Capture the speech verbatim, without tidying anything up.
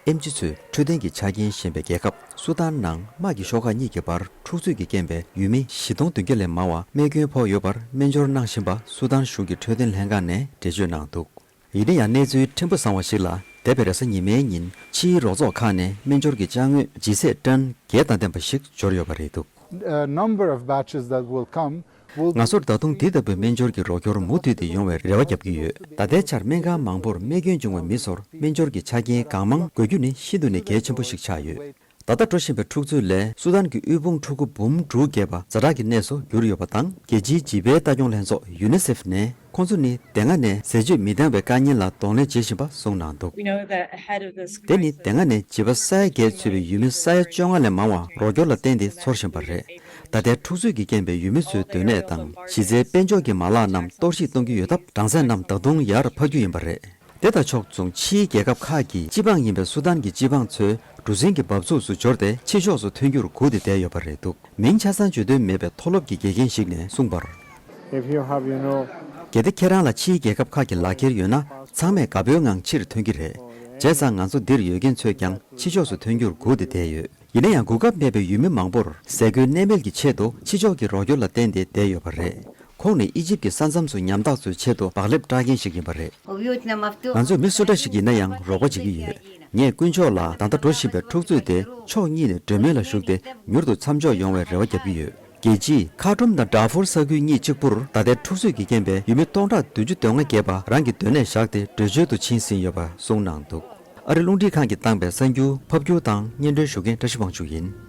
ཨེམ་ཆི་ཚོས་འཕྲོད་བསྟེན་གྱི་ཆ་རྐྱེན་ཞན་པའི་རྒྱལ་ཁབ་སུ་དཱན་ནང་དམག་གི་ཤོག་ཁག་གཉིས་ཀྱི་བར་འཁྲུག་རྩོད་ཀྱི་རྐྱེན་པས་ཡུལ་མི་བཞི་སྟོང་བདུན་བརྒྱ་ལས་མང་བ་རྨས་སྐྱོན་ཕོག་ཡོད་པར་སྨན་སྦྱོར་གནང་བཞིན་པ་སུ་དཱན་གཞུང་གི་འཕྲོད་བསྟེན་ལྷན་ཁང་ནས་འགྲེལ་བརྗོད་གནང་འདུག་ཡིན་ན་ཡང་གནས་ཚུལ་ཕྲན་བུ་བཟང་བ་ཞིག་ལ། འདས་པའི་རེས་གཟའ་ཉི་མའི་ཉིན་ཕྱིའི་རོགས་ཚོགས་ཁག་ནས་སྨན་སྦྱོར་གྱི་ཅ་དངོས་ལྗིད་ཚད་ཊོན་བརྒྱད་དང་ལྡན་པ་ཞིག་འབྱོར་ཡོད་པ་རེད་འདུག A number of batches that will come will ང་ཚོར་ད་དུང་འདི་ལྟ་བུའི་སྨན་སྦྱོར་གྱི་རོགས་སྐྱོར་མུ་མཐུད་དེ་ཡོང་བའི་རེ་བ་བརྒྱབ་ཀྱི་ཡོད། ད་ལྟའི་ཆར་སྨན་ཁང་མང་པོར་རྨས་སྐྱོན་བྱུང་བའི་མི་ཚོར་སྨན་སྦྱོར་གྱི་ཆ་རྐྱེན་གང་མང་དགོས་རྒྱུ་ནི་ཤིན་ཏུ་ནས་གལ་ཆེན་པོ་ཞིག་ཆགས་ཡོད། ད་ལྟ་འགྲོ་བཞིན་པའི་འཁྲུག་རྩོད་ལས་སུ་དཱན་གྱི་དབུལ་ཕོངས་ཕྲུ་གུ་འབུམ་དྲུག་བརྒལ་བ་ཛ་དྲག་གི་གནས་སུ་གྱུར་ཡོད་པ་དང་། རྒྱལ་སྤྱིའི་བྱིས་པའི་ལྟ་སྐྱོང་ལྷན་ཚོགས་ཡུ་ནི་སེཕ་ནས་ཁོང་ཚོ་ནི་དེ་སྔ་ནས་ཟས་བཅུད་མི་འདང་བའི་དཀའ་ངལ་ལ་གདོང་ལེན་བྱེད་བཞིན་པ་གསུངས་གནང་འདུག We know that ahead of this དེ་ནི་crisis, དེ་སྔ་ནས་བྱིས་པ་ས་ཡ་བརྒྱད་ཚུད་པའི་ཡུལ་མི་ས་ཡ་བཅོ་ལྔ་ལས་མང་བ་རོགས་སྐྱོར་ལ་བརྟེན་ཏེ་འཚོ་བཞིན་པ་རེད། ད་ལྟའི་འཁྲུག་རྩོད་ཀྱི་རྐྱེན་པས་ཡུལ་མི་ཚོའི་སྡོད་གནས་དང་གཞི་རྩའི་དཔལ་འབྱོར་གྱི་མ་ལག་རྣམས་གཏོར་བཤིག་གཏོང་གི་ཡོད་སྟབས། གྲངས་ཚད་རྣམས་ད་དུང་ཡར་འཕར་རྒྱུ་ཡིན་པ་རེད། དེ་དང་ཕྱོགས་མཚུངས་ཕྱིའི་རྒྱལ་ཁབ་ཁག་གིས་སྤྱི་འབངས་ཡིན་པའི་སུ་དཱན་གྱི་སྤྱི་འབངས་ཚོས་གྲུ་གཟིངས་ཀྱི་འབབ་ཚུགས་སུ་འབྱོར་ཏེ་ཕྱི་ཕྱོགས་སུ་ཐོན་རྒྱུར་སྒུག་སྟེ་བསྡད་ཡོད་པ་རེད་འདུག་མིང་ཆ་ཚང་བརྗོད་འདོད་མེད་པའི་མཐོ་སློབ་ཀྱི་དགེ་རྒན་ཞིག་ནས་གསུངས་པར། If you have, you know, གལ་ཏེ་ཁྱེད་རང་ལ་ཕྱིའི་རྒྱལ་ཁབ་ཁག་གི་ལག་འཁྱེར་ཡོད་ན། ཚང་མས་དགའ་པོའི་ངང་ཕྱིར་ཐོན་གྱི་རེད། བྱས་ཙང་ང་ཚོ་འདིར་ཡོད་མཁན་ཚོས་ཀྱང་ཕྱི་ཕྱོགས་སུ་ཐོན་རྒྱུར་སྒུག་སྟེ་བསྡད་ཡོད། ཡིན་ན་ཡང་གོ་སྐབས་མེད་པའི་ཡུལ་མི་མང་པོར་ཟས་གོས་གནས་མལ་གྱི་ཆེད་དུ་ཕྱི་ཕྱོགས་ཀྱི་རོགས་སྐྱོར་ལ་བརྟེན་ཏེ་བསྡད་ཡོད་པ་རེད། ཁོང་ནི་ཨི་ཇིབ་ཀྱི་ས་མཚམས་སུ་ཉམ་ཐག་ཚོའི་ཆེད་དུ་བག་ལེབ་བཀྲ་མཁན་ཞིག་ཡིན་པ་རེད། ང་ཚོས་མི་སུ་འདྲ་ཞིག་ཡིན་ན་ཡང་རོགས་པ་བྱེད་ཀྱི་ཡོད། ངས་དཀོན་མཆོག་ལ་ད་ལྟ་འགྲོ་བཞིན་པའི་འཁྲུག་རྩོད་དེ་ཕྱོགས་གཉིས་ནས་གྲོས་མོལ་ལ་ཞུགས་ཏེ་མྱུར་དུ་མཚམས་འཇོག་ཡོང་བའི་རེ་བ་བརྒྱབ་ཀྱི་ཡོད། རྒྱལ་སྤྱིས་ཁ་ཊུམ་དང་ཌར་ཧྥུར་ས་ཁུལ་གཉིས་གཅིག་པུར་ད་ལྟའི་འཁྲུག་རྩོད་ཀྱི་རྐྱེན་པས་ཡུལ་མི་སྟོང་ཕྲག་བདུན་ཅུ་དོན་ལྔ་བརྒལ་བ་རང་གི་སྡོད་གནས་བཞག་སྟེ་བྲོས་བྱོལ་དུ་ཕྱིན་ཟིན་ཡོད་པ་གསུངས་གནང་འདུག་ཨ་རི་རླུང་འཕྲིན་ཁང་གིས་བཏང་པའི་གསར་འགྱུར་ཕབ་སྒྱུར་དང་སྙན་སྒྲོན་ཞུ་མཁན་བཀྲ་ཤིས་དབང་ཕྱུག་ཡིན།